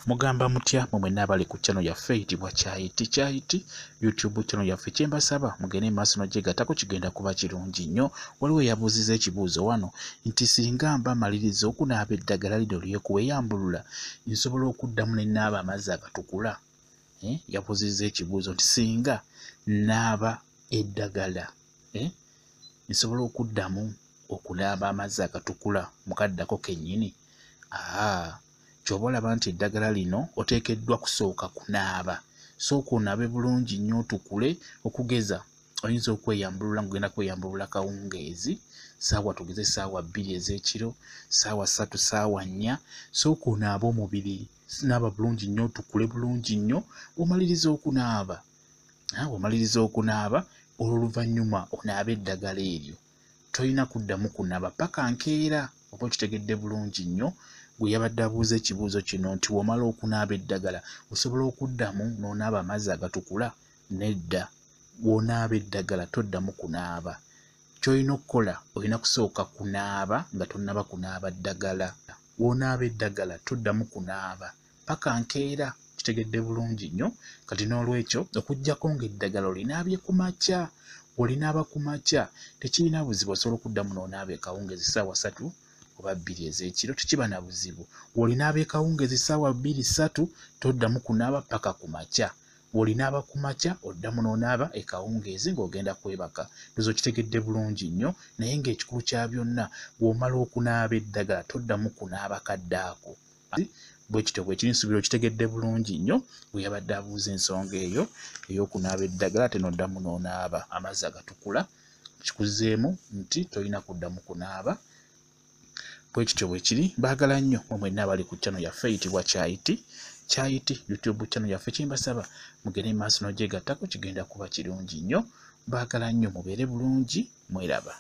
Mugamba mutya mwe mwenna abali ku channel yaffe eyitibwa Kyayiti Kyayiti YouTube channel yaffe? Kyembasaba mugende maaso n'ogyegattako, kigenda kuba kirungi nnyo. Waliwo eyabuuziza ekibuuzo wano nti singa mba maliriza okunaaba eddagala lino ly'okweyambulula, nsobola okuddamu ne naaba amazzi agatukula? Yabuuzizza ekibuuzo nti singa naaba eddagala, nsobola okuddamu okunaaba amazzi agatukula mu kaddako kennyini? Ky'oba olaba nti eddagala lino oteekeddwa kusooka kunaaba. Sooka onaabe bulungi nnyo otukule. Okugeza oyinza okweyambulula ng'ogenda kweyambulula kawungeezi, ssaawa tugeze ssaawa 2 ez'ekiro, ssaawa 3, ssaawa 4. Sooka onaabe omubiri, naaba bulungi nnyo otukule bulungi nnyo. Omaliriza okunaaba, omaliriza okunaaba olwo oluvannyuma onaabe eddagala eryo. Tolina kuddamu kunaaba paka nkeera. Oba okitegedde bulungi nnyo? Gwe yabadde abuuza ekibuuzo kino nti w'omala okunaaba eddagala osobola okuddamu n'onaaba amazzi agatukula? Nedda, w'onaaba eddagala toddamu kunaaba. Ky'olina okukola, olina kusooka kunaaba nga tonnaba kunaaba ddagala. W'onaaba eddagala toddamu kunaaba paka nkeera. Kitegedde bulungi nnyo? Kati n'olwekyo okuggyako ng'eddagala olinaabye ku makya, olinaaba ku makya tekirina buzibu, osobola okuddamu n'onaaba ekawungeezi ssaawa 3 oba 2 ez'ekiro, tekiba na buzibu. W'olinaaba ekawungeezi ssaawa 2 3, toddamu kunaaba paka ku makya. W'olinaaba ku makya oddamu n'onaaba ekawungeezi ng'ogenda kwebaka. Ndowooza okitegedde bulungi nnyo. Naye ng'ekikulu kya byonna, bw'omala okunaaba eddagala toddamu kunaaba kadde ako. Bwe kityo bwe kiri, nsuubira okitegedde bulungi nnyo. Bwe yabadde abuuza ensonga eyo ey'okunaaba eddagala ate n'oddamu n'onaaba amazzi agatukula, kikuzeemu nti tolina kuddamu kunaaba. Bwe kityo bwe kiri. Baagala nnyo mwe mwenna abali ku channel yaffe eyitibwa Kyayiti Kyayiti YouTube channel yaffe. Kyembasaba mugende maaso n'ogyegattako, kigenda kuba kirungi nnyo. Baagala nnyo, mubeere bulungi, mweraba.